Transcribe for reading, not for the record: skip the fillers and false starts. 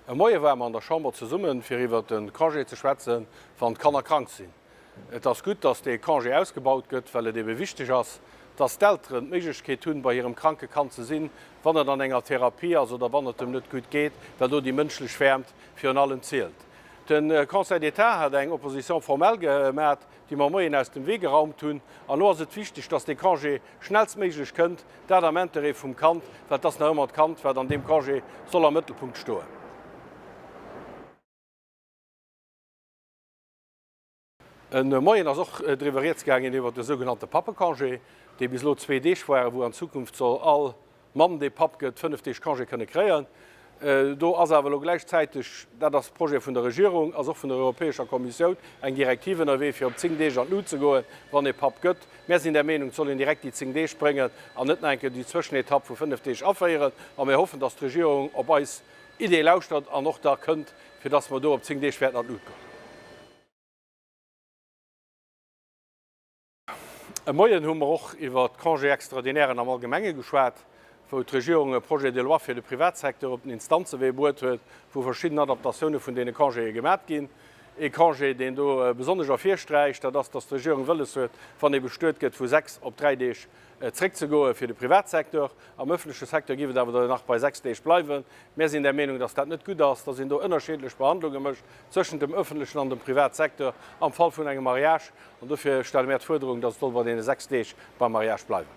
E Moie ware mer an der Chamber zesummen, fir iwwert de Congé ze schwätzen, wann d'Kanner krank sinn. Et ass gutt, dass dee Congé ausgebaut gëtt, well et ebe wichteg ass, dass d'Elteren d'Méiglechkeet hunn, bei hirem kranke Kand ze sinn, wann et an enger Therapie ass oder wann et em net gutt geet, well do déi mënschlech Wäermt virun allem zielt. De Conseil d'État hat eng Opposition formelle gemat, déi mer moien aus dem Wee geraumt hunn. An elo ass et wichteg, dass dee Congé schnellstméiglech kënnt, dat am Interêt vum Kand, well et ass nach ëmmer d'Kand, wat an deem Congé soll am Mëttelpunkt stoen. E Moien ass och driwwer rieds gaangen iwwert de sougenannte Pappecongé, dee bis elo zwee Deeg war, wou an Zukunft soll all Mamm, déi Papp gëtt, 5 Deeg Congé kënne kréien. Do ass awer elo gläichzäiteg, dat ass Projet vun der Regierung, ass och vun der Europäescher Kommissioun eng Direktiv ënnerwee, fir op 10 Deeg an d'Lut ze goen, wann ee Papp gëtt. Mär sinn der Meenung, et soll een direkt déi 10 Deeg bréngen an net nach eng Kéier déi Zwëschenetapp vu 5 Deeg aféieren. A mir hoffen, dass d'Regierung op eis Idee lauschtert an och da kënnt, fir dass mer do op 10 Deeg wäerten an d'Lut goen. E Moien hu mer och iwwert d'Congé-extraordinairen am Allgemenge geschwat, wou d'Regierung e Projet de loi fir de Privatsecteur op den Instanzewee bruet huet, wou verschidden Adaptatioune vun deene Congéë gemat ginn. Ee Congé, deen do besonnesch ervirsträicht, dat ass, dass d'Regierung wëlles huet, wann ee bestuet gëtt, vu 6 op 3 Deeg zréckzegoe fir de Privatsecteur. Am ëffentleche Secteur géif et awer nach bei 6 Deeg bleiwen. Mär sinn der Meenung, dass dat net gutt ass, dass een do ënnerscheedlech Behandlunge mécht zwëschent dem ëffentlechen an dem Privatsecteur am Fall vun engem Mariage. An dofir stelle mär d'Fuerderung, dass et soll bei deene 6 Deeg beim Mariage bleiwen.